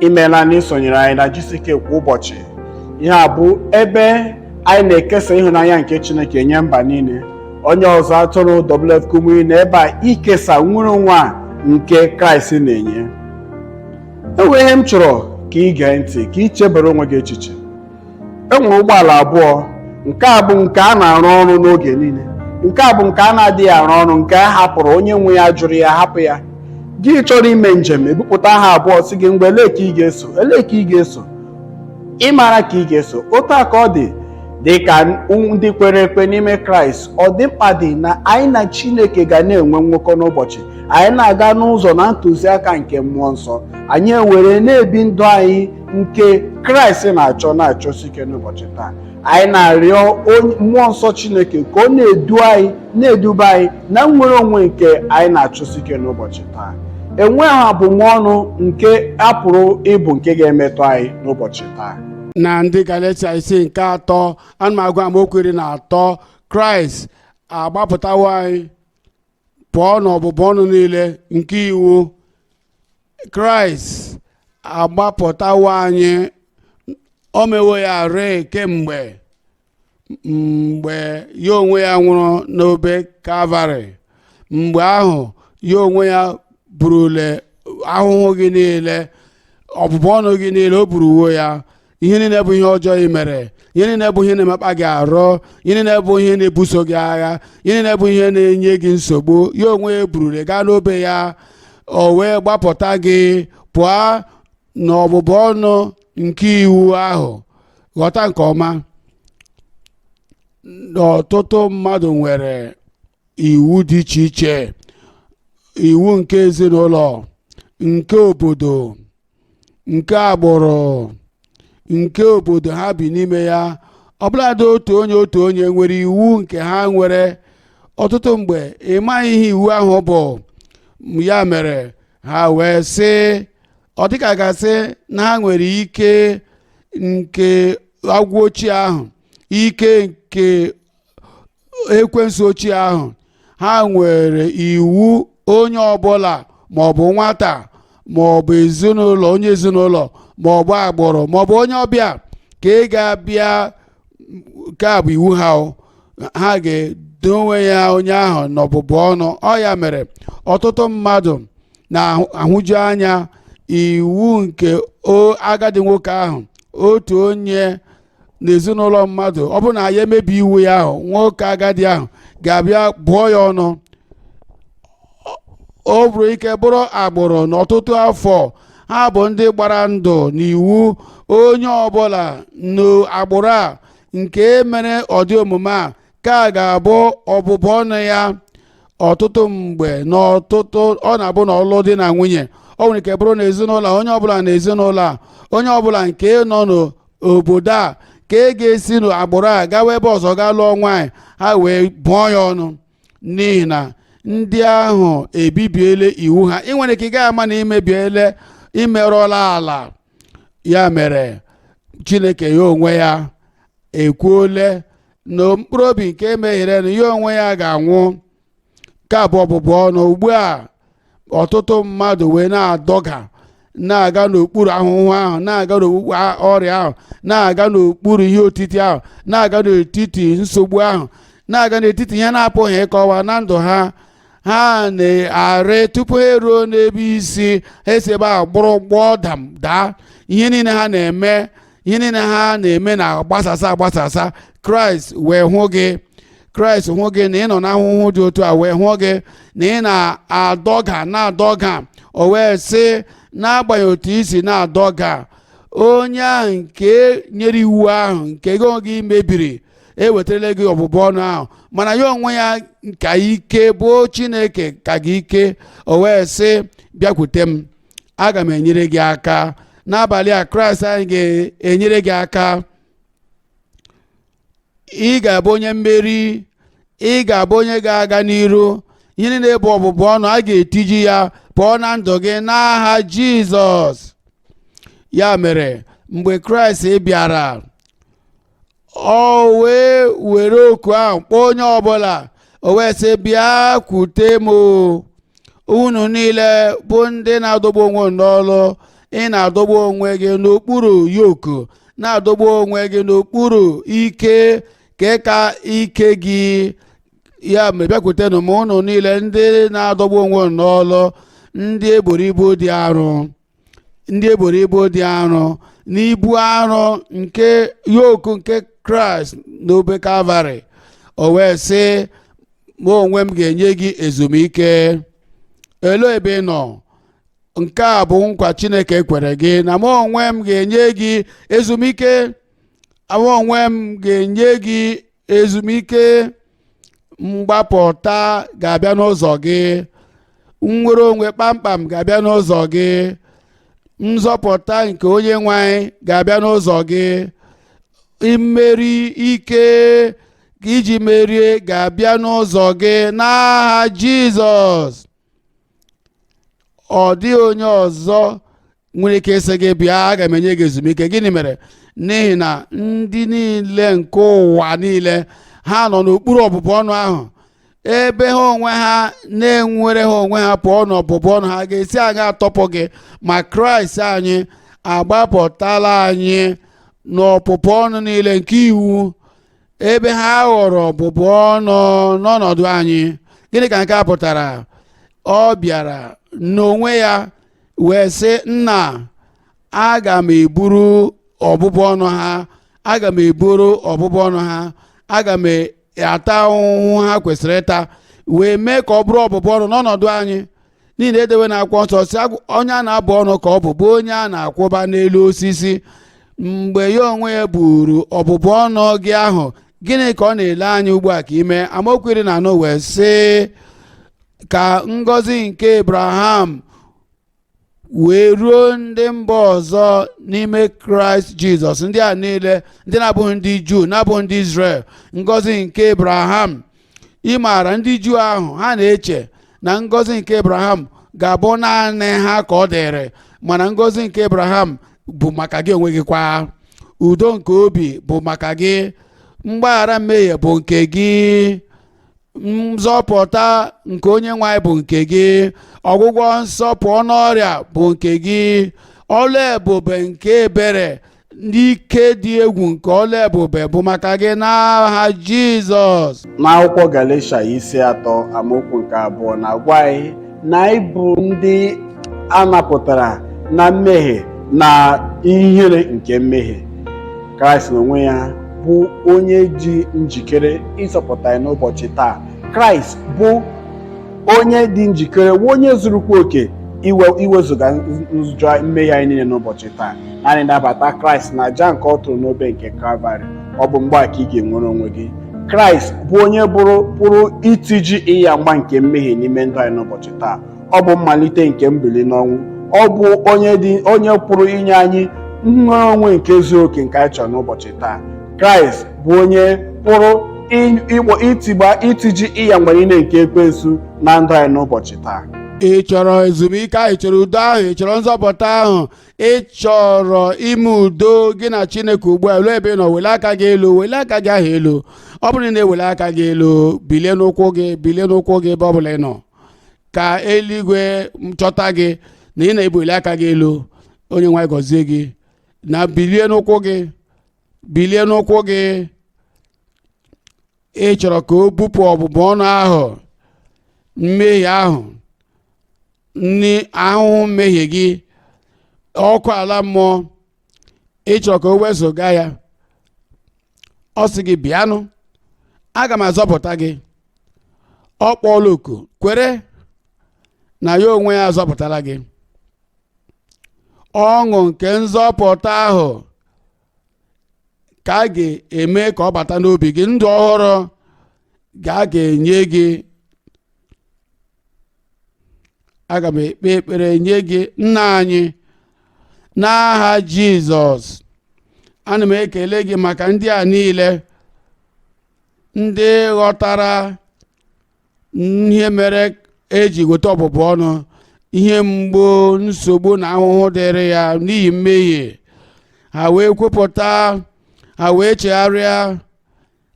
Imeela na isonyere anyị na GCK kwa ụbọchị. Ihe a bụ ebe anyị na-ekesa ịhụnanya nke Chineke nye mba niile. Onye ọzụzụ atụrụ WF Kumuyi na ebe a ikesa nnwere onwe a nke Kraịst na-enye. Enwere ihe m chọrọ ka ị gee ntị, ka ị chebere onwe gị echiche. E nwere ụgbọala abụọ. Nke a bụ nke a na-arụ ọrụ n'oge niile, nke a bụ nke a na-adịghị arụ ọrụ, nke a hapụrụ, onye nwe ya jụrụ ya, hapụ ya. Gị chọrọ ime njem, ebupụta ha abụọ, si gị mgbe elee ka ị ga-eso, elee ka ị ga-eso, ị mara ka ị ga-eso. Otu a ka ọ dị, dị ka ndị kwere ekwe n'ime Kraịst, ọ dị mkpa dị na anyị na Chineke ga na-enwe nwekọ n'ụbọchị. Anyị na-aga n'ụzọ na ntụziaka nke Mmụọ Nsọ, anyị ewere na-ebi ndụ anyị nke Kraịst na-achọ, na-achọsi ike. N'ụbọchị taa, anyị na-arịọ Mmụọ Nsọ Chineke ka ọ na-edu anyị, na-eduba anyị na nnwere onwe nke anyị na-achọsi ike. N'ụbọchị taa, enweghị abụmọnụ nke a pụrụ ịbụ nke ga-emetụ anyị n'ụbọchị taa. Na Ndị Galatia isi nke atọ, ana m agụ amaokwu 13: Kraịst agbapụtawo anyị pụọ n'ọbụbụ ọnụ niile nke iwu. Kraịst agbapụtawo anyị. O mewo ya ree kemgbe mgbe ya onwe ya nwụrụ n'obe Kalvarị. Mgbe ahụ ya onwe ya burule ahụhụ gị niile, ọbụbụ ọnụ gị niile, o buruwo ya. Ihe niile bụ ihe ọjọọ ị mere, ihe niile bụ ihe na-emekpa gị arụ, ihe niile bụ ihe na-ebuso gị agha, ihe niile bụ ihe na-enye gị nsogbu, ya onwe ya burule gaa n'obe ya. O wee gbapụta gị pụọ n'ọbụbụ ọnụ nke iwu ahụ. Ghọta nke ọma, ọtụtụ mmadụ nwere iwu dị iche iche: iwu nke ezinụlọ, nke obodo, nke agbụrụ, nke obodo ha bi n'ime ya. Ọbụladị otu onye, otu onye nwere iwu nke ha nwere. Ọtụtụ mgbe ị maghị ihe iwu ahụ bụ. Ya mere ha wee sị, ọ dịka gasị na ha nwere ike nke agwọ ochie ahụ, ike nke ekwensu ochie ahụ. Ha nwere iwu onye ọbụla, maọbụ nwata, maọbụ ezinụlọ, onye ezinụlọ, maọbụ agbụrụ, maọbụ onye ọbịa ka ị ga-abịa. Nke a bụ iwu ha o. Ha ga-edowe ya onye ahụ n'ọbụbụ ọnụ. Ọ ya mere ọtụtụ mmadụ na-ahụju anya iwu nke agadi nwoke ahụ. Otu onye n'ezinụlọ mmadụ, ọ bụrụ na ya emebi iwu ya ahụ, nwoke agadi ahụ ga-abịa bụọ ya ọnụ. O bụrụ ike bụrụ agbụrụ n'ọtụtụ afọ, ha bụ ndị gbara ndụ n'iwu. Onye ọbụla n'agbụrụ a nke mere ọdị omume a ka a ga-abụ ọbụbụ ọnụ ya. Ọtụtụ mgbe n'ọtụtụ ọ na-abụ na ọlụ di na nwunye, ọ nwere ike bụrụ na ezinụlọ, onye ọbụla na ezinụlọ a, onye ọbụla nke nọ n'obodo a ka e ga-esi n'agbụrụ a gawa ebe ọzọ gaa lụọ nwaanyị, ha wee bụọ ya ọnụ, n'ihi na ndị ahụ ebibiele iwu ha. Ị nwere ike ị gaghị ama na imebiele, imerụọla ala. Ya mere Chineke ya onwe ya ekwuole na mkpụrụ obi nke meghere na ya onwe ya ga-anwụ. Nke a bụ ọbụbụ ọnụ. Ugbu a ọtụtụ mmadụ wee na-adọga, na-aga n'okpuru ahụhụ ahụ, na-aga n'okpuru ọrịa ahụ, na-aga n'okpuru ihe otiti ahụ, na-aga n'etiti nsogbu ahụ, na-aga n'etiti ihe na-apụghị ịkọwa na ndụ ha. Ha na-arị tupu ha eruo n'ebe isi ha esi ebe ahụ gbụrụ gbọọ dam daa. Ihe niile ha na-eme, ihe niile ha na-eme na-agbasasa agbasasa. Kraịst wee hụ gị. Kraịst hụ gị na ị nọ n'ahụhụ dị otu a, wee hụ gị na ị na-adọga, na-adọga. O wee sị, n'agbanyeghị otu isi na-adọga, onye ahụ nke nyere iwu ahụ nke gị onwe gị mebiri ewetarala gị ọbụbụ ọnụ ahụ, mana ya onwe ya ka ike bụ Chineke ka gị ike. O wee sị, "Bịakwute m, aga m enyere gị aka." N'abalị a, Kraịst anyị ga-enyere gị aka. Ị ga-abụ onye mmeri, ị ga-abụ onye ga-aga n'iru. Ihe niile bụ ọbụbụ ọnụ, a ga-etiji ya pụọ na ndụ gị n'aha Jizọs. Ya mere mgbe Kraịst bịara, o wee were oku ahụ kpọọ onye ọbụla. O wee sị, "Bịa kwute m o, unu niile bụ ndị na-adọgbu onwe unu n'ọlụ." Ị na-adọgbu onwe gị n'okpuru yoku, na-adọgbu onwe gị n'okpuru ike ka ike gị. Ya mere, bịakwutenụ m, unu niile ndị na-adọgbu onwe unu n'ọlụ, ndị eboro ibu dị arọ, ndị eboro ibu dị arọ n'ibu arọ nke yoku nke Kraịst n'obe Kalvarị. O wee sị, mụ onwe m ga-enye gị ezumike. Elu ebe ị nọ, nke a bụ nkwa Chineke kwere gị, na mụ onwe m ga-enye gị ezumike. Mụ onwe m ga-enye gị ezumike. Mgbapụta ga-abịa n'ụzọ gị, nnwere onwe kpamkpam ga-abịa n'ụzọ gị, nzọpụta nke Onye nwe anyị ga-abịa n'ụzọ gị, mmeri, ike iji merie ga-abịa n'ụzọ gị n'aha Jizọs. Ọ dịghị onye ọzọ nwere ike ịsị gị, "Bịa, aga m enye gị ezumike." Gịnị mere? N'ihi na ndị niile nke ụwa niile, ha nọ n'okpuru ọbụbụ ọnụ ahụ, ebe ha onwe ha na-enwere ha onwe ha pụọ n'ọbụbụ ọnụ, ha ga-esi aga atọpụ gị? Ma Kraịst anyị agbapụtala anyị n'ọpụpụ ọnụ niile nke iwu, ebe ha ghọrọ ọbụbụ ọnụ n'ọnọdụ anyị. Gịnị ka nke a pụtara? Ọ bịara n'onwe ya wee sị, "Nna, aga m eburu ọbụbụ ọnụ ha, aga m eburu ọbụbụ ọnụ ha, aga m ata ahụhụ ha kwesịrị ịta," wee mee ka ọ bụrụ ọbụbụ ọnụ n'ọnọdụ anyị. N'ihi na edewe na akwụkwọ nsọ si, onye a na-abụ ọnụ ka ọ bụ, bụ onye a na-akwụba n'elu osisi. Mgbe ya onwe ya buru ọbụbụ ọnụ gị ahụ, gịnị ka ọ na-ele anya ugbu a ka ime? Amaokwu 14 wee sị, ka ngọzi nke Abraham wee ruo ndị mba ọzọ n'ime Kraịst Jizọs. Ndị a niile ndị na-abụghị ndị Juu, na-abụghị ndị Israel, ngọzi nke Abraham. Ị maara, ndị Juu ahụ, ha na-eche na ngọzi nke Abraham ga-abụ naanị ha ka ọ dịrị, mana ngọzi nke Abraham bụ maka gị onwe gị kwa. Udo nke obi bụ maka gị, mgbaghara mmehie bụ nke gị, nzọpụta nke Onye nwe anyị bụ nke gị, ọgwụgwọ nsọ pụọ n'ọrịa bụ nke gị, ọlụ ebube nke ebere, n'ike dị egwu nke ọlụ ebube bụ maka gị n'aha Jizọs. N'akwụkwọ Galatia isi 3 amaokwu nke 2 na-agwa anyị na anyị bụ ndị a napụtara na mmehie na ihere nke mmehie. Kraịst n'onwe ya bụ onye ji njikere ịzọpụta anyị n'ụbọchị taa. Kraịst bụ onye dị njikere, bụ onye zurukwa oke iwezuga njọ mmehie anyị niile n'ụbọchị taa. Naanị nabata Kraịst na aja nke ọ tụrụ n'obe nke Kalvarị. Ọ bụ mgbe a ka ị ga-enwere onwe gị. Kraịst bụ onye bụrụ pụrụ itiji ịya mgba nke mmehie n'ime ndụ anyị n'ụbọchị taa. Ọ bụ mmalite nke mbili n'ọnwụ. Ọ bụ onye dị onye pụrụ inye anyị nnwere onwe nke zuru oke nke anyị chọrọ n'ụbọchị taa. Kraịst bụ onye pụrụ ịgbọ itigba itiji ịya mgba niile nke ekwensu na ndụ anyị n'ụbọchị taa. Ị chọrọ ezumike ahụ? Ị chọrọ udo ahụ? Ị chọrọ nzọpụta ahụ? Ị chọrọ ime udo gị na Chineke ugbu a? Ruo ebe ị nọ, wele aka gị elu, wele aka gị ahụ elu. Ọ bụrụ na ị na-ewele aka gị elu, bilie n'ụkwụ gị, bilie n'ụkwụ gị ebe ọ bụla ị nọ, ka eluigwe chọta gị na ị na-ebuli aka gị elu. Onye nwe anyị gọzie gị. Na bilie n'ụkwụ gị, bilie n'ụkwụ gị. Ị chọrọ ka o bupụ ọbụbụ ọnụ ahụ, mmehie ahụ, nni ahụhụ mmehie gị, ọkụ ala mmụọ. Ị chọrọ ka o wezụga ya. Ọ sị gị, "Bịanụ, aga m azọpụta gị." Ọ kpọọla oku. Kwere na ya onwe ya azọpụtala gị. Ọṅụ nke nzọpụta ahụ ka a ga-eme ka ọ bata n'obi gị. Ndụ ọhụrụ ga a ga-enye gị. Aga m ekpe ekpere nye gị. Nna anyị, n'aha Jizọs, ana m ekele gị maka ndị a niile ndị ghọtara ihe mere eji weta ọbụbụ ọnụ, ihe mgbu, nsogbu na ahụhụ dịrị ya n'ihi mmehie ha, wee kwupụta, ha wee chegharịa,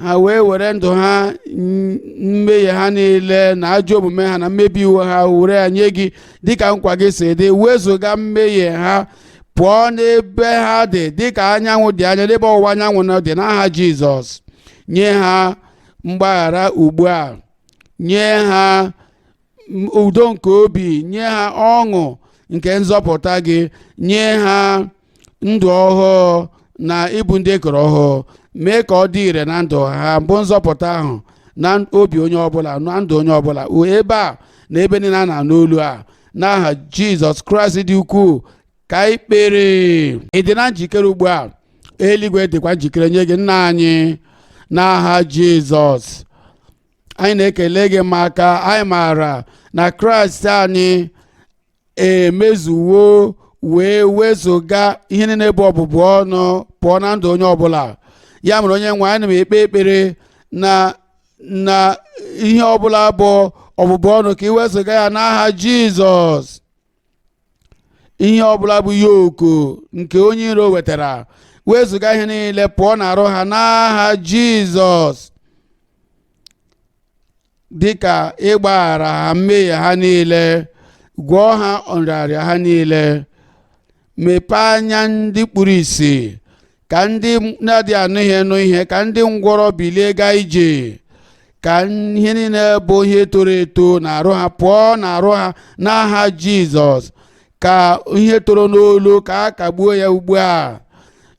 ha wee were ndụ ha, mmehie ha niile na ajọ omume ha na mmebi iwu ha, were ya nye gị dịka nkwa gị si dị. Wezụga mmehie ha. Pụọ n'ebe ha dị dịka anyanwụ dị anya n'ebe ọwụwa anyanwụ na dị, n'aha Jizọs. Nye ha mgbaghara ugbu a, nye ha udo nke obi, nye ha ọṅụ nke nzọpụta gị, nye ha ndụ ọhụụ na ịbụ ndị ekere ọhụụ. Mee ka ọ dị ire na ndụ ha bụ nzọpụta ahụ na obi onye ọbụla, na ndụ onye ọbụla ebe a na ebe niile a na-anụ olu a, n'aha Jizọs Kraịst dị ukwuu ka anyị kpere. Ị dị na njikere ugbu a? Eluigwe dịkwa njikere nye gị. Nna anyị, n'aha Jizọs, anyị na-ekele gị maka anyị maara na Kraịst anyị emezuwo wee wezụga ihe niile bụ ọbụbụ ọnụ pụọ na ndụ onye ọbụla. Ya mere, onye nwe anyị, na m ekpe ekpere na ihe ọbụla bụ ọbụbụ ọnụ, ka ị wezụga ya n'aha Jizọs. Ihe ọbụla bụ yoke nke onye iro wetara, wezụga ihe niile pụọ n'arụ ha n'aha Jizọs. Dịka ịgbaghara ha mmehie ha niile, gwọọ ha nrịarịa ha niile, mepee anya ndị kpuru ìsì, ka ndị na-adịghị anụ ihe nụ ihe, ka ndị ngwọrọ bilie gaa ije, ka ihe niile bụ ihe toro eto na-arụ ha pụọ na-arụ ha n'aha Jizọs, ka ihe toro n'olu ka a kagbuo ya ugbu a.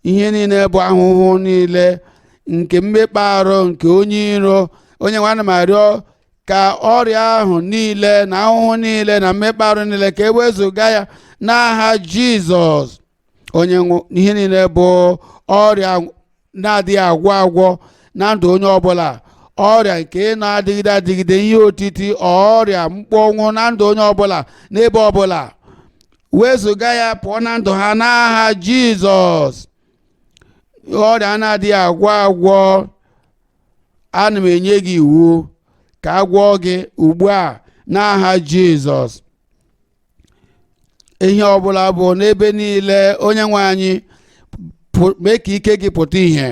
Ihe niile bụ ahụhụ niile nke mmekpa arụ nke onye iro, onye nwe, ana m arịọ ka ọrịa ahụ niile na ahụhụ niile na mmekpa arụ niile, ka e wezụga ya n'aha Jizọs. Onye ihe niile bụ ọrịa na-adịghị agwọ agwọ na ndụ onye ọbụla, ọrịa nke na-adịgide adịgide, ihe otiti, ọrịa mkpọnwụ na ndụ onye ọbụla n'ebe ọbụla, wezụga ya pụọ na ndụ ha n'aha Jizọs. Ọrịa na-adịghị agwọ agwọ, ana m enye gị iwu ka a gwọọ gị ugbu a n'aha Jizọs. Ihe ọbụla bụ n'ebe niile, onye nwe anyị, mee ka ike gị pụta ìhè,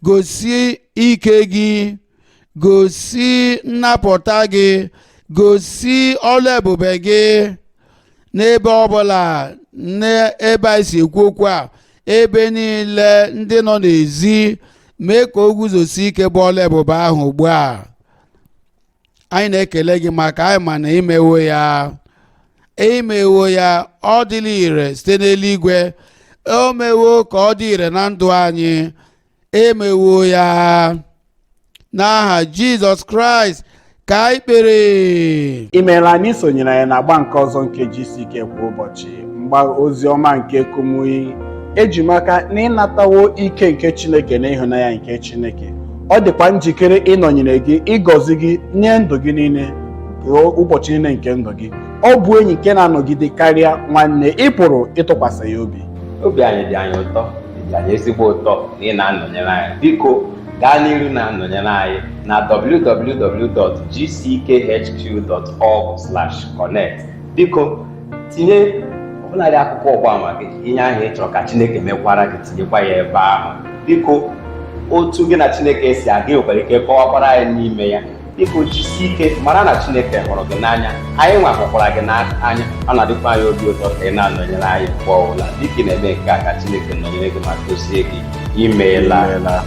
gosi ike gị, gosi nnapụta gị, gosi ọlụ ebube gị n'ebe ọbụla, n'ebe anyị si ekwu okwu a, ebe niile ndị nọ n'ezi. Mee ka o guzosi ike bụ ọlụ ebube ahụ ugbu a. Anyị na-ekele gị maka anyị ma na imewo ya, imewo ya. Ọ dịla ire site n'eluigwe, o mewo ka ọ dị ire na ndụ anyị. Emewo ya n'aha Jizọs Kraịst ka anyị kpere. Imeela anyị sonyere anyị na agba nke ọzọ nke GCK kwa ụbọchị, mgba ozi ọma nke Kumuyi. Eji m aka na ịnatawo ike nke Chineke na ịhụnanya nke Chineke. Ọ dịkwa njikere ịnọnyere gị, ịgọzi gị, nye ndụ gị niile, ruo ụbọchị niile nke ndụ gị. Ọ bụ enyi nke na-anọgide karịa nwanne. Ị pụrụ ịtụkwasị ya obi. Obi anyị dị anyị ụtọ, dị anyị ezigbo ụtọ na ị na-anọnyere anyị. Biko gaa n'iru na-anọnyere anyị na www.gckhq.org/connect. Biko tinye ọbụladị akụkọ ọgbaama gị, ihe ahụ ị chọrọ ka Chineke mekwara gị, tinyekwa ya ebe ahụ. Biko, otu gị na Chineke si aga, ị nwekwara ike kọwakwara anyị n'ime ya. Biko jisie ike, mara na Chineke hụrụ gị n'anya. Anyị nwa hụkwara gị n'anya. Ọ na-adịkwa anyị obi ụtọ ka ị na-anọnyere anyị mgbe ọbụla. Dịka ị na-eme nke a, ka Chineke nọnyere gị ma gozie gị. Imeela. Imeela.